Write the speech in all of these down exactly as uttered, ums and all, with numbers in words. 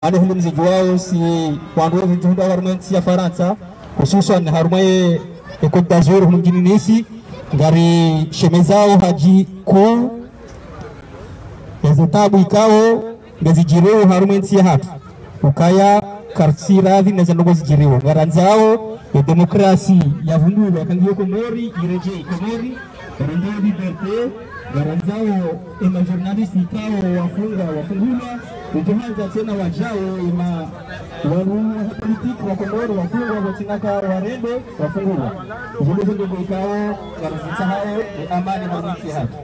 Ade hunu mzidjuwao si wandru wendji hunu harumwa entsi ya Farantsa, hususwan harumwa ye, ye Côte d'Azur hunu mdjini Nice, ngarishemezao hadjikuu eze taabu ikao ngazidjiriwo harumwa entsi yahatru. Ukaya kartsi radhi neze ndrongoo zidjiriwo. Ngarandzao ye demokrasi yavumbuwa kangiyo Komori, iredjei Komori, ngarandzao liberté, ngarandzao ema journaliste ikao wafungwa, wafungulwa, ridjohandza tsena wadjao ema wandru wa politique wa Komori wafungwa, watsina ka warende, wafungulwa. Izo ndizo ndrongoo ikao ngarizitsahao, ye amani harumwa entsi yahatru.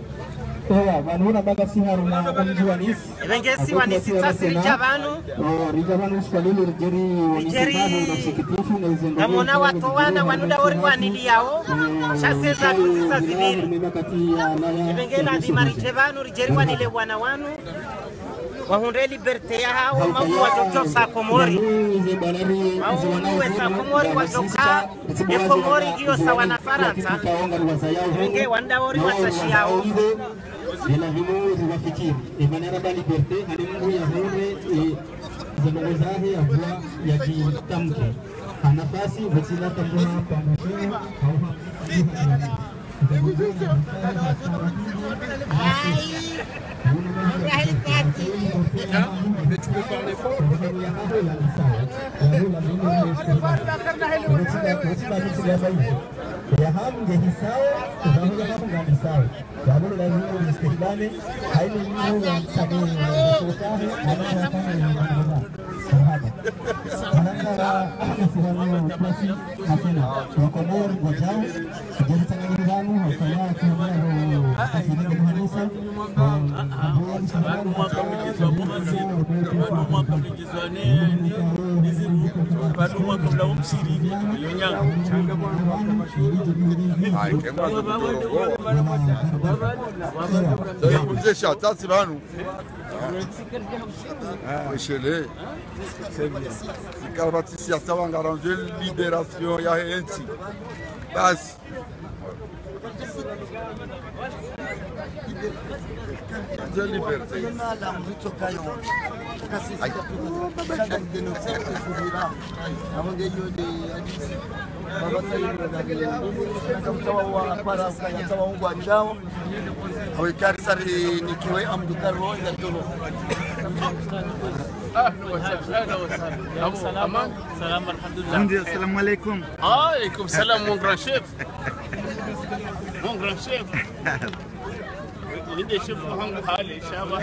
Ewa, pvanu huna baka si harumwa omdji wa Nice. Ebe ngasi wa Nice tsasi ridja pvanu. Ridja pvanu siku wa leo ridjeri wa Nice pvanu na sikitifu na ize ndrongoo. Ngamona wandru wana wanu ndawo riwaniliyao. Sha seza kuzi sa zibiri. Ebe nge lazima ridje pvanu ridjeri wanile wana wanu. Wahundre liberté yahawo, mauri wadjodjosa Komori. Mauri wesa Komori wadjoka, ye Komori ngiyo sawa na Farantsa. Ebe nge wandru wori watsashiyao. Ela vinu ziwafikiri. Emana raba liberté, hali mndru yahundre, e, ze ndrongoo zahe yavua yadjitamke. Ha nafasi, pvatsina tambuha, pvambushio, hauha. Hein ? Mais tu peux parler fort ? Mzee Shatasi pvanu. Weshele. Zika pvatsi siasa wangarandze libération yahe entsi. Basi. Nze liberté. Aïe. Awe, kari sari nikiwe amdu karo ya tolo. Ahlan wa sahlan, ahlan wa sahlan. Salam, alhamdulillah. Assalamu alaikum. Alaikum salam, mon grand chef. Mon grand chef. Ninde chef wangu hale, shaba.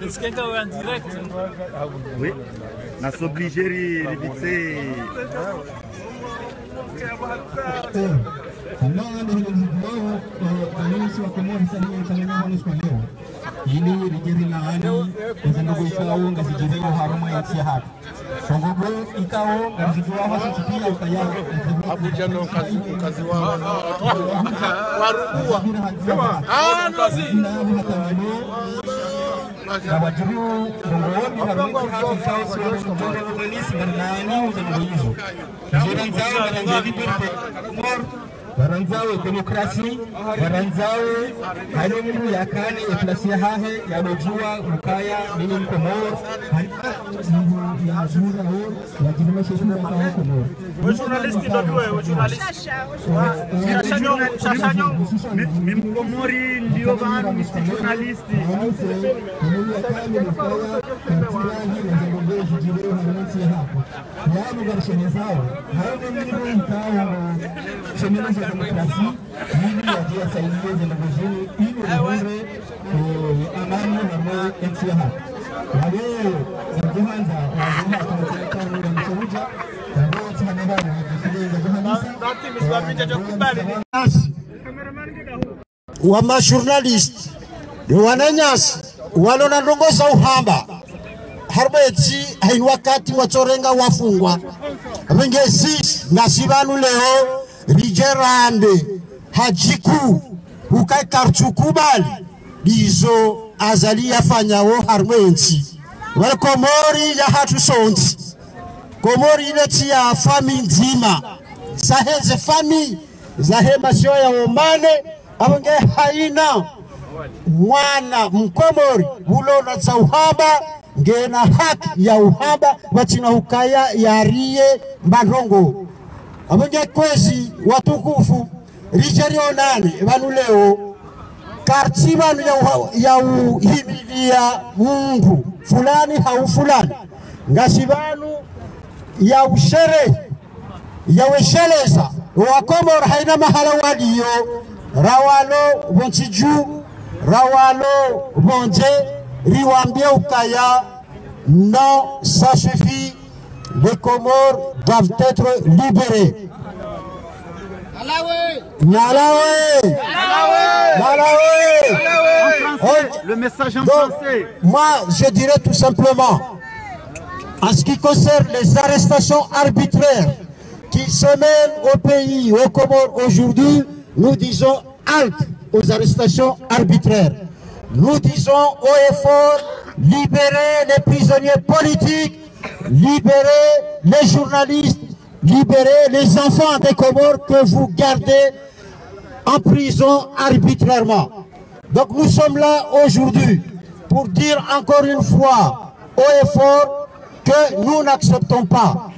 Est-ce que t'es en direct ? Oui. Na s'obliger, il vite. Hama ndo hilo mziki wao, eh, wananchi wa Komori sasa hivi mchanganyiko wa nusu kwa leo. Ili ridjeri na ani, eze ndrongoo ikao ngazidjiriwo harumwa yentsi yahatru. Ndrongoo ikao ngazidjuwa hasi pia ukaya. Abuja no kazi, kazi wa, wa, wa, warugua. Ah, no, zi. Na wadjiriwo ndrongoo harumwa yentsi yahatru, sasa wa ndrongoo ngari na ani, eze ndrongoo izo. Ngarandzao, ngarandzao liberté. Ngarandzao démocratie, ngarandzao hali mndru yakane ye place yahahe, yalodjuwa ukaya mimi Mkomori, hali mndru yadjuwa o, yadjirima sheshi ukaya Mkomori. We journaliste ndo ndiwe, we journaliste. Shasha nyongo, shasha nyongo. Mi, mi Mkomori ndiyo pvanu, mi tsi journaliste. Yanu ngarishemezao, hayo nde mndru ikao shemelezo demokrasi, ili yadje yasaidie ze ndrongoo zinu, ili rihundre, eh, amani harumwa yentsi yahatru. Wale, wadjihandza, wadjihandza, wadjihandza, wadjihandza, wadjihandza, wa ma journaliste, ne wananyasi, walo na ndrongoo za uhamba, harumwa yentsi, hayina wakati watsorenga wafungwa. Pvenge sisi, ngasi pvanu leo, ridje rambe, hadjiku, ukaya karitsukubali, ndizo Azali yafanyao harumwa yentsi. Wale Komori yahatru sontsi. Komori ile ntsi ya famiyi ndzima. Zahe ze famiyi, zahe masiwa ya Omani, apvo nge hayina mwana Mkomori, ulo na za uhamba, ngena haki ya uhamba, pvatsina ukaya yariye mbandrongo. Apvo nge kwezi watukufu, ridje rionane pvanu leo, kartsi pvanu ya uha-, ya uhimilia mundru fulani hau fulani. Ngasi pvanu ya usherehi, ya wesheleza Wakomori haina mahala waliyo, rawalo pvontsi dju, rawalo pvondze, riwambie ukaya, non, ça suffit, les Comores doivent être libérées. Nalawe! Nalawe! Nalawe! En français, le message en français. Donc, moi, je dirais tout simplement, en ce qui concerne les arrestations arbitraires qui se mènent au pays, aux Comores aujourd'hui, nous disons halte aux arrestations arbitraires. Nous disons haut et fort, libérez les prisonniers politiques, libérez les journalistes, libérez les enfants des Comores que vous gardez en prison arbitrairement. Donc nous sommes là aujourd'hui pour dire encore une fois haut et fort que nous n'acceptons pas.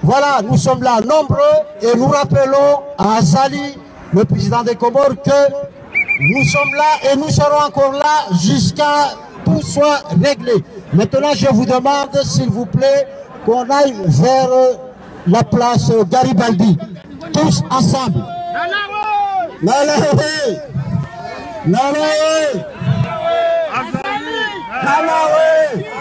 Voilà, nous sommes là nombreux et nous rappelons à Azali, le président des Comores, que nous sommes là et nous serons encore là jusqu'à tout soit réglé. Maintenant, je vous demande, s'il vous plaît, qu'on aille vers la place Garibaldi. Tous ensemble. Nalawe! Nalawe! Nalawe!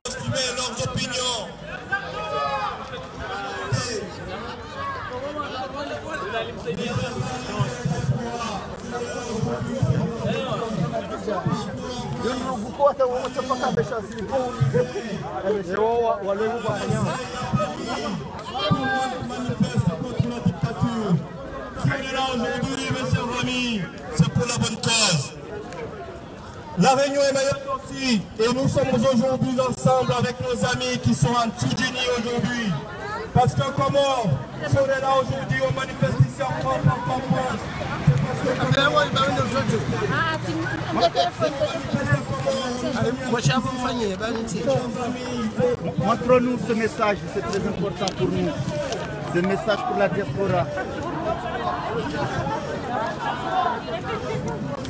Exprimer leurs opinions. Manifeste contre la dictature. Si on est là aujourd'hui, mes chers amis, c'est pour la bonne cause. La Réunion est meilleure aussi, et nous sommes aujourd'hui ensemble avec nos amis qui sont en Tchidjini aujourd'hui. Parce que comment, si on est là aujourd'hui, on manifeste ici en France, en France, c'est parce que Montrons-nous ce message, c'est très important pour nous. Ce message pour la diaspora.